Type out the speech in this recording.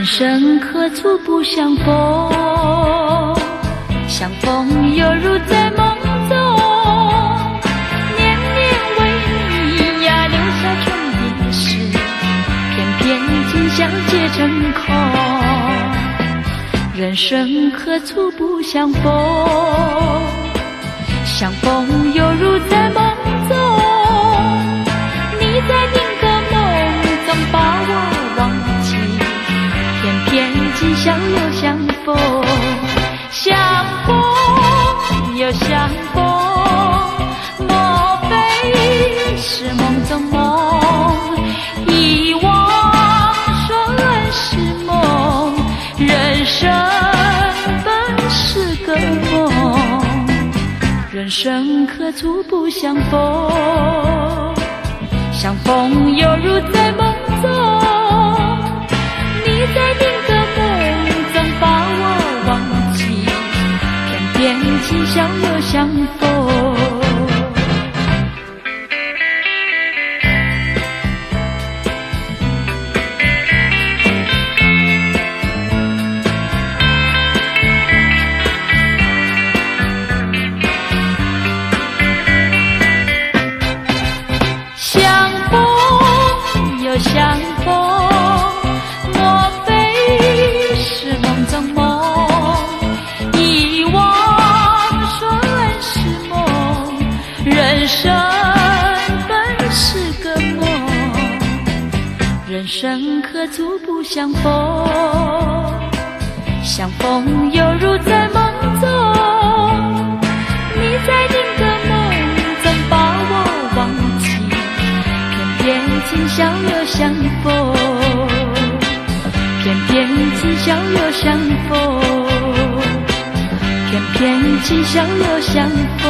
生何處不相逢？相逢猶如在夢中，年年為你呀留下邛別時，翩翩今宵結成空。人生何處不相逢？相逢猶如在夢中，你在另個夢中把我忘記，偏偏今宵又相逢，相逢又相逢，莫非是夢中夢？遺忘說是夢，人生本是個夢。人生何處不相逢？相逢猶如在夢中，你在另個夢中把我忘記，偏偏今宵又相逢。相逢又相逢，莫非是夢中夢？遺忘說是夢，人生本是個夢。人生何處不相逢？相逢猶如在夢中，你在另個夢中把我忘記，偏偏今宵又相逢，偏偏今宵又相逢，偏偏今宵又相逢。